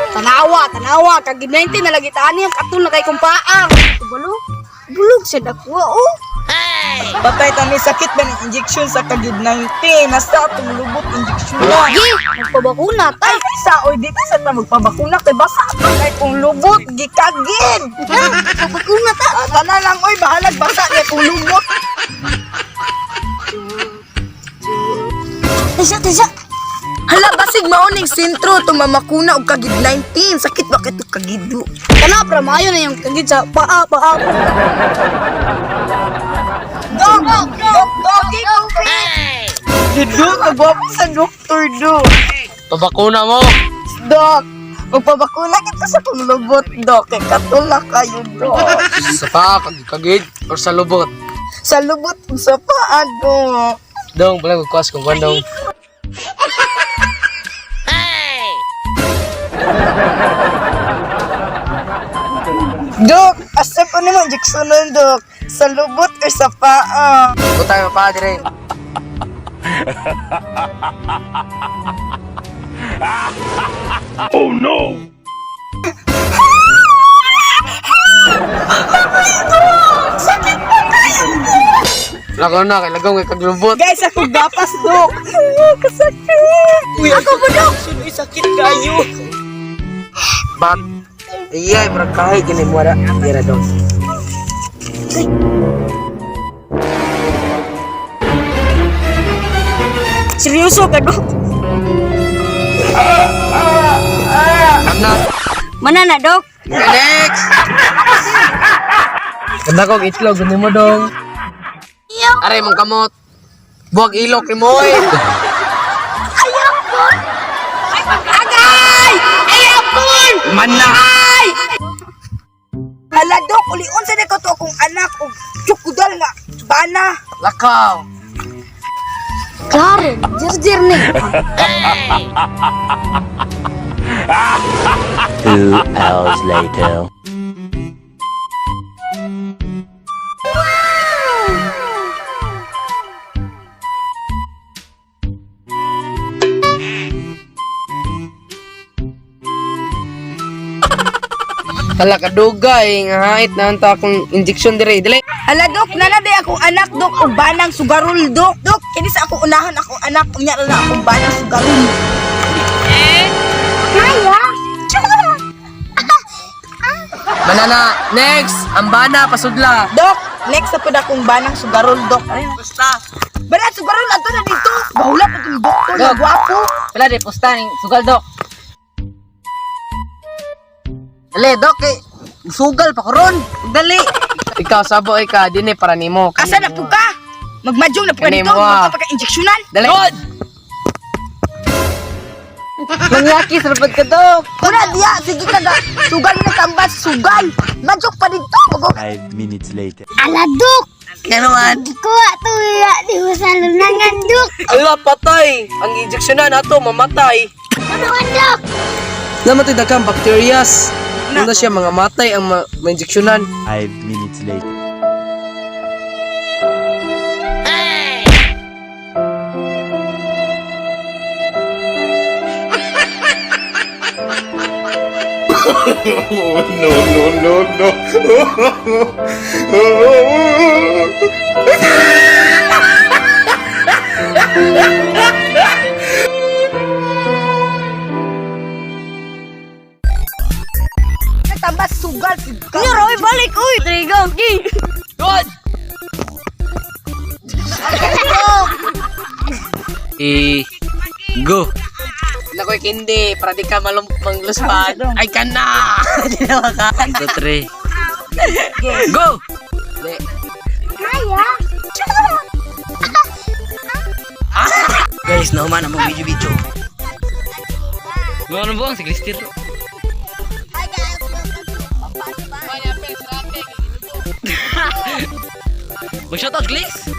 Tanawa, tanawa, kag 19 na lagi tani ang katul na kay kumpaang. Kabalo? Bulog sa dakwa oh. Patay ta may sakit ba ng injection sa kagid 19? Nasa atong lubot injection na. Gi, magpabakuna ta. Ay, sa oy dito sa ta magpabakuna kay basa pa kay kung lubot gikagid. Ha, magpabakuna ta. Ah, Tana lang oy bahalag basa kay kung lubot. Tasa, tasa. Hala basig mao ning sentro tumamakuna og kagid 19. Sakit ba kay kagido? Kana pra maayo na yung kagid sa paa, paa. Dok, dok, dok, dok. Dudu, kagwapo sa doktor do. Pabakuna mo. Dok, magpabakuna kita sa kong lubot, dok. Kay katulak kayo, dok. Sa paa, kagid, or sa lubot. Sa lubot ug sa paa, dok. Dong, wala ko kung kwan dong. Dok, asa po naman injeksyonan, dok? Sa lubot or sa paa? Butay mo pa dire. Oh no! Sakit na kayo, dok! Lagaw na, kay lagaw kay kaglubot. Guys, ako gapas, dok. Kasakit. Uy, ako po, dok. Sunoy, sakit kayo. Bat. Iya, murag kahay gini mo ra. Dira dong. Seryoso ka dok? Ano? Mana na dok? Next. Ganda kog itlog gani mo dong. Aray mong kamot. Buwag ilok ni mo eh. Agay! Ayapon! Mana. Hala, dok, ulion sa ko to akong anak og tsukudal nga bana. Lakaw. Karen, jirjir ni. 2 hours later. Hala kadugay nga hait na anta akong injection dire. Dili. Hala, dok, nana day akong anak, dok, og banang sugarol, dok. Dok, kini sa ako unahan akong anak, unya na lang akong banang sugarol. Maya. Banana. Next, ang bana pasudla. Dok, next na pud akong banang sugarol, dok. Ay, Basta. Banang sugarol, ato na dito. Bahula pa itong doktor na Dok. gwapo. Wala di pusta ning sugal dok. Dali dok kay sugal pa ko ron. Dali. Ikaw sabo ay ka dinhi para nimo. Asa na po ka? Magmadyong na po ka Kani dito, mo, ah. magpapaka-injeksyonan. Dali. God. Mangyaki sa ka dok. Una diya, sige ka ga. Sugal na tambas, sugal. Madyong pa dito. Bago 5 minutes later. Ala dok. Kailangan. Kuha to ya di mo sa lunangan dok. Ala patay. Ang injeksyonan ato mamatay. Ano dok? Namatay daghang bacterias. Una siya mga matay ang ma-injeksyonan. 5 minutes later. Oh, no, no, no, no. na tambas, sugal. Nyo roy balik uy. Three go. Gi. Good. I go. Lakoy kindi para di ka mangluspan. Ay ka na. Di na ka. 1 2 3. Go. Di. Maya. Guys, nauman ang video video. Ano buang si Cristir? Mag-shoutout, Glis!